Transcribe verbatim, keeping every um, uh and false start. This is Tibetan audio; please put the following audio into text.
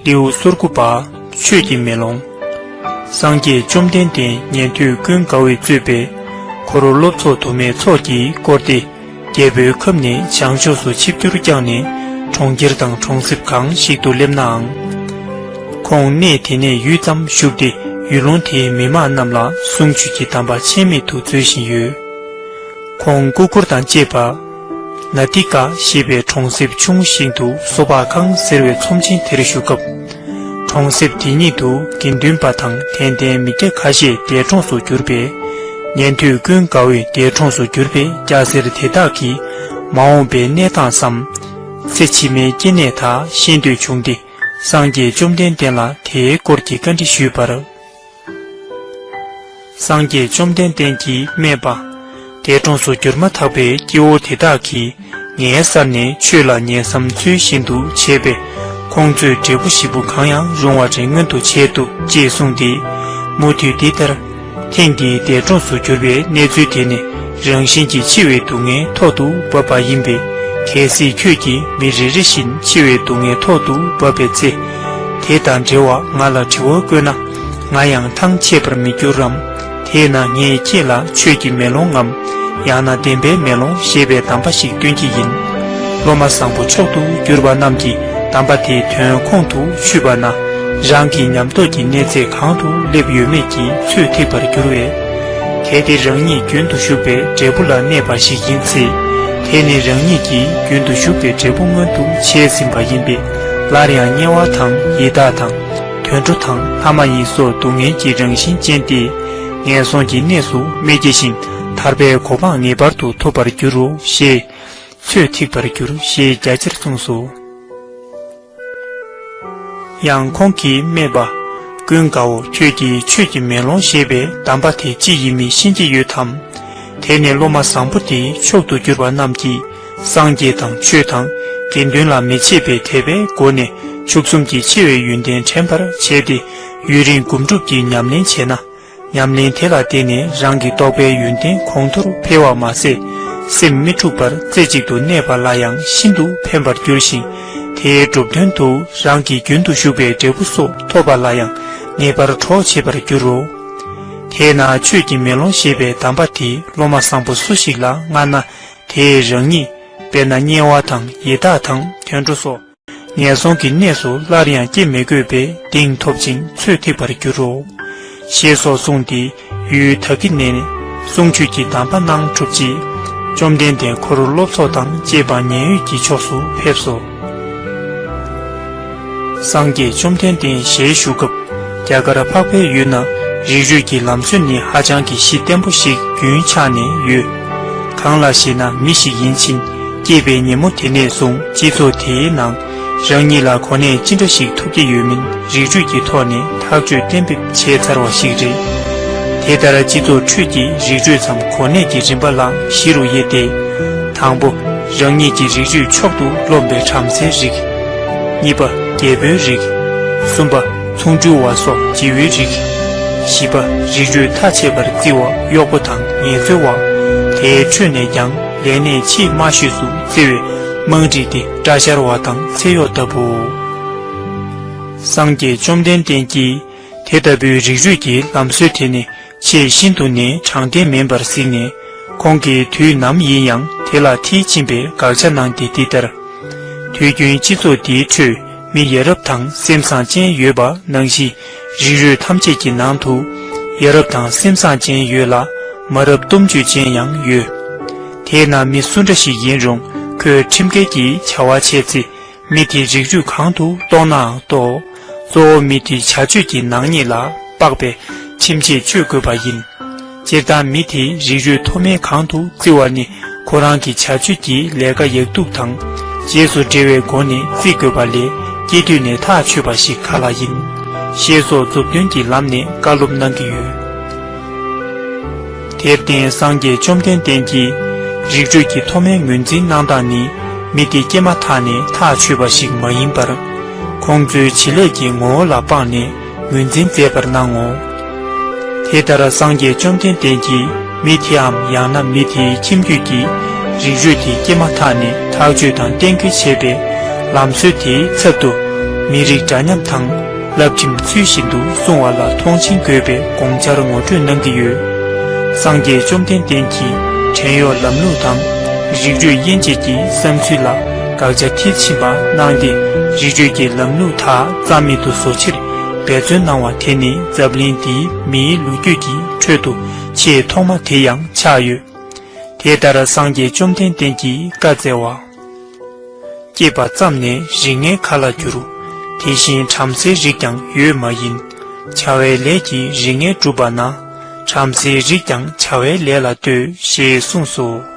ལེའུ་སོ་དགུ་པ། ཆོས་ཀྱི་མེ་ལོང་། སངས་རྒྱས་བཅོམ་ལྡན་འདས་ཉན་ཐོས་ཀུན་དགའ་བོས་གཙོས་པའི་འཁོར་སློབ་ཚོགས་དུ་མའི་ཚོགས་ཀྱིས་བསྐོར་ཏེ། རྒྱལ་པོའི་ཁབ་ནས་བྱང་ཕྱོགས་སུ་ཆིབས་བསྒྱུར་བསྐྱངས་ནས་གྲོང་ཁྱེར་དང་གྲོང་གསེབ་གང་ཞིག་ཏུ་སླེབས་ནའང་། ཁོང་གནས་དེ་ནས་ཡུད་ཙམ་བཞུགས་ཏེ་ཡུལ་ལུང་དེའི་མི་མང་རྣམས་ལ་གསུང་ཆོས་ཀྱི་གདམས་པ་ཆད་མེད་དུ་སྩོལ་བཞིན་ཡོད། ཁོང་སྐུ་འཁོར་དང་བཅས་པ། ན་ཏི་ཀ་ཞེས་པའི་གྲོང་གསེབ་ཆུང་ཞིག་ཏུ་སོ་ཕག་ཁང་ཟེར་བའི་ཚོམས་ཆེན་དེར་བཞུགས་སྐབས། གྲོང་གསེབ་དེ་ཉིད་དུ་དགེ་འདུན་པ་དང་དད་ལྡན་མི་སྐྱ་ཁ་ཤས་འདས་གྲོངས་སུ་གྱུར་པས། ཉན་ཐོས་ཀུན་དགའ་བོས་འདས་གྲོངས་སུ་གྱུར་པའི་སྐྱ་སེར་དེ་དག་གིས་མ་འོངས་པའི་གནས་སྟངས་སམ། ཚེ་ཕྱི་མའི་སྐྱེ་གནས་དག་ཤེས་འདོད་བྱུང་སྟེ། སངས་རྒྱས་བཅོམ་ལྡན་འདས་ལ་དེའི་སྐོར་གྱི་བཀའ་འདྲི་ཞུས་པར། སངས་རྒྱས་བཅོམ་ལྡན་འདས་ཀྱིས་སྨྲས་པ། འདས་གྲོངས་སུ་གྱུར་མ་ཐག་པའི་སྐྱེ་བོ་དེ་དག་གིས་ངའི་སར་ནས་ཆོས་ལ་ཉན་བསམ་ཚུལ་བཞིན་དུ་བྱས་པས། ཁོང་ཚོས་འབྲས་བུ་ཞིབ་པོ་གང་ཡང་རུང་བ་རེ་མངོན་དུ་བྱས་ཐུབ་ཅེས་གསུངས་ཏེ། མུ་མཐུད་འདི་ལྟར། ཐེངས་འདིའི་འདས་གྲོངས་སུ་གྱུར་པའི་གནས་ཚུལ་དེ་ནི་རང་བཞིན་གྱིས་འཆི་བའི་སྡུག་བསྔལ་ཐོག་ཏུ་བབས་པ་ཡིན་པས། གལ་སྲིད་ཁྱོད་ཀྱིས་མི་རེ་རེ་བཞིན་འཆི་བའི་སྡུག་བསྔལ་ཐོག་ཏུ་བབས་པའི་ཚེ། དེ་དང་འབྲེལ་བར་ང་ལ་དྲི་བ་བཀོད་ན། ང་ཡང་ཐང་ཆད་པར་མི་འགྱུར་རམ། དེས་ན་ངས་ཁྱེད་ལ་ཆོས་ཀྱི་མེ་ལོང་ངམ། ཡང་ན་བདེན་པའི་མེ་ལོང་ཞེས་པའི་གདམས་པ་ཞིག་སྟོན་གྱི་ཡིན། སློབ་མ་བཟང་པོ་མཆོག་ཏུ་གྱུར་པ་རྣམས་ཀྱིས་གདམས་པ་དེའི་དོན་ཁོང་དུ་ཆུད་པ་ན། རང་གི་ཉམས་རྟོགས་ཀྱི་གནས་ཚད་གང་དུ་སླེབས་ཡོད་མེད་ཀྱི་ཚོད་ཐིག་པར་འགྱུར་བས། གལ་ཏེ་རང་ཉིད་རྒྱུན་དུ་ཞུགས་པའི་འབྲས་བུ་ལ་གནས་པ་ཞིག་ཡིན་ཚེ། དེ་ནི་རང་ཉིད་ཀྱིས་རྒྱུན་དུ་ཞུགས་པའི་འབྲས་བུ་མངོན་དུ་བྱས་ཟིན་པ་ཡིན་པས། སླར་ཡང་དམྱལ་བ་དང་ཡི་དྭགས་དང་། དུད་འགྲོ་དང་ལྷ་མ་ཡིན་སོགས་སྡུག་བསྔལ་གྱི་རང་བཞིན་ཅན་ཏེ། ངན་སོང་གི་གནས་སུ་མི་སྐྱེ་ཞིང་ཐར་པའི་གོ་འཕང་ངེས་པར་དུ་ཐོབ་པར་འགྱུར་རོ་ཞེས་ཚོད་ཐིག་པར་འགྱུར་ཞེས་རྒྱ་ཆེར་གསུངས་སོ། ཡང་ཁོང་གིས་སྨྲས་པ། ཀུན་དགའ་བོ། ཁྱོད་ཀྱིས་ཆོས་ཀྱི་མེ་ལོང་ཞེས་པའི་གདམས་པ་དེ་ཅི་ཡིན་མིན་ཤེས་ཀྱི་ཡོད་དམ། དེ་ནི་སློབ་མ་བཟང་པོ་དེ་མཆོག་ཏུ་གྱུར་པ་རྣམས་ཀྱིས་སངས་རྒྱས་དང་ཆོས་དང་དགེ་འདུན་ལ་མི་ཕྱེད་པའི་དད་པའི་སྒོ་ནས་མཆོག་གསུམ་གྱི་ཆེ་བའི་ཡོན་ཏན་དྲན་པར་བྱས་ཏེ། ཡུན་རིང་སྒོམ་སྒྲུབ་ཀྱི་ཉམས་ལེན་བྱས་ན། ཉམས་ལེན་དེ་ལ་བརྟེན་ནས་རང་གི་རྟོགས་པའི་ཡོན་ཏན་གོང་མཐོར་འཕེལ་བ་མ་ཟད། སེམས་མི་འཁྲུགས་པར་རྩེ་གཅིག་ཏུ་གནས་པ་ལ་ཡང་ཤིན་ཏུ་ཕན་པར་འགྱུར་ཞིང་། དེའི་གྲུབ་དོན་དུ་རང་གིས་རྒྱུན་དུ་ཞུགས་པའི་འབྲས་བུ་སོགས་ཐོབ་པ་ལ་ཡང་ངེས་པར་གྲོགས་བྱེད་པར་འགྱུར་རོ། དེས་ན་ཆོས་ཀྱི་མེ་ལོང་ཞེས་པའི་གདམས་པ་དེ་སློབ་མ་བཟང་པོ་སུ་ཞིག་ལ་མངའ་ན། དེས་རང་ཉིད། དཔེར་ན་དམྱལ་བ་དང་ཡི་དྭགས་དང་དུད་འགྲོ་སོགས། ངན་སོང་གི་གནས་སུ་སླར་ཡང་སྐྱེ་མི་དགོས་པའི་གདེང་ཐོབ་ཅིང་ཚོད་ཐིག་པར་འགྱུར་རོ། ཞེས་སོགས་གསུངས་ཏེ། ཡུལ་ད་གི་ནས་གསུང་ཆོས་ཀྱི་གདམས་པ་གནང་གྲུབ་རྗེས། བཅོམ་ལྡན་འདས་འཁོར་སློབ་ཚོགས་དང་བཅས་པ་མཉན་ཡོད་ཀྱི་ཕྱོགས་སུ་ཕེབས་སོ། སངས་རྒྱས་བཅོམ་ལྡན་འདས་ཞལ་བཞུགས་སྐབས། རྒྱ་གར་འཕགས་པའི་ཡུལ་ན་རིགས་རུས་ཀྱི་ལམ་སྲོལ་ནི་ཧ་ཅང་གི་གཞི་བརྟན་པོ་ཞིག་རྒྱུན་ཆགས་ནས་ཡོད། གང་ལགས་ཤེ་ན་མི་ཞིག་ཡིན་ཕྱིན། སྐྱེས་པའི་ཉིན་མོ་དེ་ནས་བཟུང་སྤྱི་ཚོགས་དེའི་ནང་རང་ཉིད་ལ་གོ་གནས་ཅི་འདྲ་ཞིག་ཐོབ་ཀྱི་ཡོད་མིན་རིགས་རུས་ཀྱི་ཐོག་ནས་ཐག་གཅོད་གཏན་འབེབས་བྱས་ཚར་བ་ཞིག་རེད། དེ་ལྟར་སྤྱི་ཚོགས་ཁྲོད་ཀྱི་རིགས་རུས་སམ་གོ་གནས་ཀྱི་རིམ་པ་ལ་བཞི་རུ་དབྱེ་སྟེ། དང་པོ། རང་ཉིད་ཀྱི་རིགས་རུས་མཆོག་ཏུ་རློམ་པའི་བྲམ་ཟེའི་རིགས། གཉིས་པ། རྒྱལ་པོའི་རིགས། གསུམ་པ། ཚོང་འགྲུལ་བ་སོགས་བྱེའུའི་རིགས། བཞི་པ། རིགས་རུས་ཐག་ཆད་པར་བརྩི་བ་གཡོག་པོ་དང་ངལ་རྩོལ་བ། དེའི་ཁྲོད་ནས་ཀྱང་ལས་གནས་ཆེས་དམའ་ཤོས་སུ་བརྩི་བའི་དམངས་རིགས་ཏེ་སྐྲ་བཞར་བ་དང་ཚེ་གཡོག་ལྟ་བུའོ། སངས་རྒྱས་བཅོམ་ལྡན་འདས་ཀྱིས་དེ་ལྟ་བུའི་རིགས་རུས་ཀྱི་ལམ་སྲོལ་དེ་ནི་ཆེས་ཤིན་ཏུ་ནས་དྲང་བདེན་མིན་པར་གཟིགས་ནས། ཁོང་གིས་དུས་ནམ་ཡིན་ཡང་དེ་ལ་མཐིལ་ཕྱིན་པའི་དགག་བྱ་གནང་སྟེ་འདི་ལྟར། དུས་རྒྱུན་སྤྱི་ཚོགས་འདིའི་ཁྲོད་མི་ཡ་རབས་དང་སེམས་བཟང་ཅན་ཡོད་པ་ནང་བཞིན། རིགས་རུས་ཐམས་ཅད་ཀྱི་ནང་དུ་ཡ་རབས་དང་སེམས་བཟང་ཅན་ཡོད་ལ། མ་རབས་གཏུམ་སྤྱོད་ཅན་ཡང་ཡོད། དེས་ན་མི་སུ་འདྲ་ཞིག་ཡིན་རུང་ཁོས་ཁྲིམས་འགལ་གྱི་བྱ་བ་བྱས་ཚེ། མི་དེ་རིགས་རུས་གང་དུ་གཏོགས་ནའང་གཏོགས། གཙོ་བོ་མི་དེའི་བྱ་སྤྱོད་ཀྱི་ནག་ཉེས་ལ་དཔག་པའི་ཁྲིམས་ཆད་གཅོད་དགོས་པ་ཡིན། སྤྱིར་བཏང་མི་དེའི་རིགས་རུས་མཐོ་དམན་གང་དུ་བརྩི་བ་ནི་ཁོ་རང་གི་བྱ་སྤྱོད་ཀྱི་ལས་ཀ་ཡག་སྡུག་དང་རྗེས་སུ་འབྲེལ་བའི་སྒོ་ནས་བརྩི་དགོས་པ་ལས་སྐྱེས་དུས་ནས་ཐག་ཆོད་པ་ཞིག་ག་ལ་ཡིན། ཞེས་སོགས་མཛུབ་སྟོན་གྱི་ལམ་ནས་བཀའ་སློབ་གནང་གི་ཡོད། དེར་བརྟེན་སངས་རྒྱས་བཅོམ་ལྡན་འདས་ཀྱིས་རིགས་རུས་ཀྱི་མཐོ་དམན་ངོས་འཛིན་གནང་སྟངས་ནི་མི་དེ་སྐྱེས་མ་ཐག་ནས་ཐག་ཆོད་པ་ཞིག་མ་ཡིན་པར། ཁོང་ཚོའི་བྱེད་ལས་ཀྱི་ངོ་བོ་ལ་དཔགས་ནས་ངོས་འཛིན་མཛད་པར་གནང་ངོ་། དེ་ལྟར་སངས་རྒྱས་བཅོམ་ལྡན་འདས་ཀྱིས་མི་དེའམ་ཡང་ན་མི་དེའི་ཁྱིམ་རྒྱུད་ཀྱི་རིགས་རུས་དེ་སྐྱེས་མ་ཐག་ནས་ཐག་གཅོད་དང་གཏན་འཁེལ་བྱས་པའི་ལམ་སྲོལ་དེའི་ཚབ་ཏུ། མི་རིགས་འདྲ་མཉམ་དང་། བསླབ་ཁྲིམས་ཚུལ་བཞིན་དུ་སྲུང་བ་ལ་མཐོང་ཆེན་དགོས་པའི་དགོངས་འཆར་ངོ་སྤྲོད་གནང་གི་ཡོད། སངས་རྒྱས་བཅོམ་ལྡན་འདས་ཀྱིས་བྲན་གཡོག་ལམ་ལུགས་དང་། རིགས་རུས་དབྱེ་འབྱེད་ཀྱི་བསམ་ཚུལ་ལ་དགག་བྱ་མཐིལ་ཕྱིན་པ་གནང་སྟེ། རིགས་རུས་ཀྱི་ལམ་ལུགས་དག་རྩ་མེད་དུ་བཟོ་ཕྱིར་འབད་བརྩོན་གནང་བ་དེ་ནི་འཛམ་གླིང་འདིའི་མིའི་ལོ་རྒྱུས་ཀྱི་ཁྲོད་དུ་ཆེས་ཐོག་མ་དེ་ཡང་ཆགས་ཡོད། དེ་ལྟར་སངས་རྒྱས་བཅོམ་ལྡན་འདས་ཀྱིས་བཀའ་སྩལ་བ། སྐྱེས་པ་ཙམ་ནས་རིགས་ངན་ག་ལ་འགྱུར། དེ་བཞིན་བྲམ་ཟེའི་རིགས་ཀྱང་ཡོད་མ་ཡིན། བྱ་བའི་ལས་ཀྱིས་རིགས་ངན་བསྒྲུབས་པ་ན། བྲམ་ཟེའི་རིགས་ཀྱང་བྱ་བའི་ལས་ལ་ལྟོས་ཞེས་གསུངས་སོ།